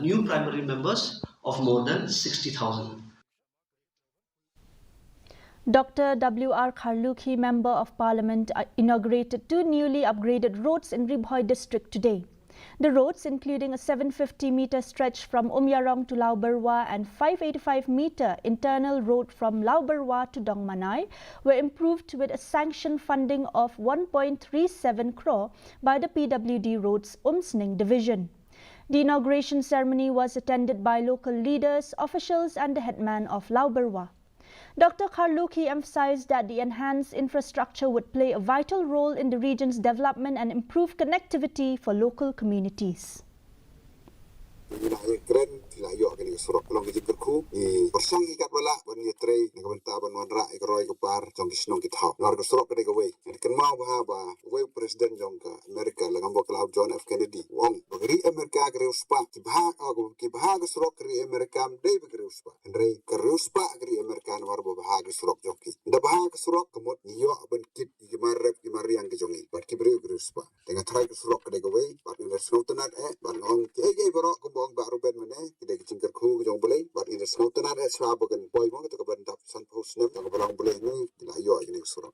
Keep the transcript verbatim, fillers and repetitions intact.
new primary members of more than sixty thousand. Doctor W R Kharlukhi, Member of Parliament, uh, inaugurated two newly upgraded roads in Ri Bhoi district today. The roads, including a seven fifty meter stretch from Umyarong to Laubarwa and five eighty-five meter internal road from Laubarwa to Dongmanai, were improved with a sanction funding of one point three seven crore by the P W D Roads Umsning Division. The inauguration ceremony was attended by local leaders, officials, and the headman of Laubarwa. Doctor Kharlukhi emphasized that the enhanced infrastructure would play a vital role in the region's development and improve connectivity for local communities. Ngi la ïa kren, ngi la ïoh kane ka surok. Long ka jingkyrkhu, ngi pyrshang ïa katba lah ban ïatrei na ka bynta ban wanrah ïa ka roi ka par jong ki shnong ki thaw. Namar ka surok ka dei kawei. Ngi kynmaw bha ba uwei u president jong ka America, lada ngam bakla, u John F Kennedy, u ong ba ka ri America ka riewspah, ki bha, ah, ki bha ka surok ka ri America, ym dei ba ka riewspah. Hynrei ka riewspah ka ri America namar ba bha ka surok jong ki. Da bha ka surok ka mut ngi ïoh ban kit ïa ki mar rep ki mar riang ki jong ngi bad ki briew ka riewspah. Te nga tharai ka surok ka dei kawei, bad ngi da sngewtynnat eh, bad nga ong kiei kiei baroh kumba ong Bah Reuben mynne, ki dei ki jingkyrkhu ki jong U Blei, bad ngi da sngewtynnat eh shuwa ba kan poi mo, kata kaba dap sanphew snem, kaba long U Blei ngi, ngi la ïoh ïa kane ka surok.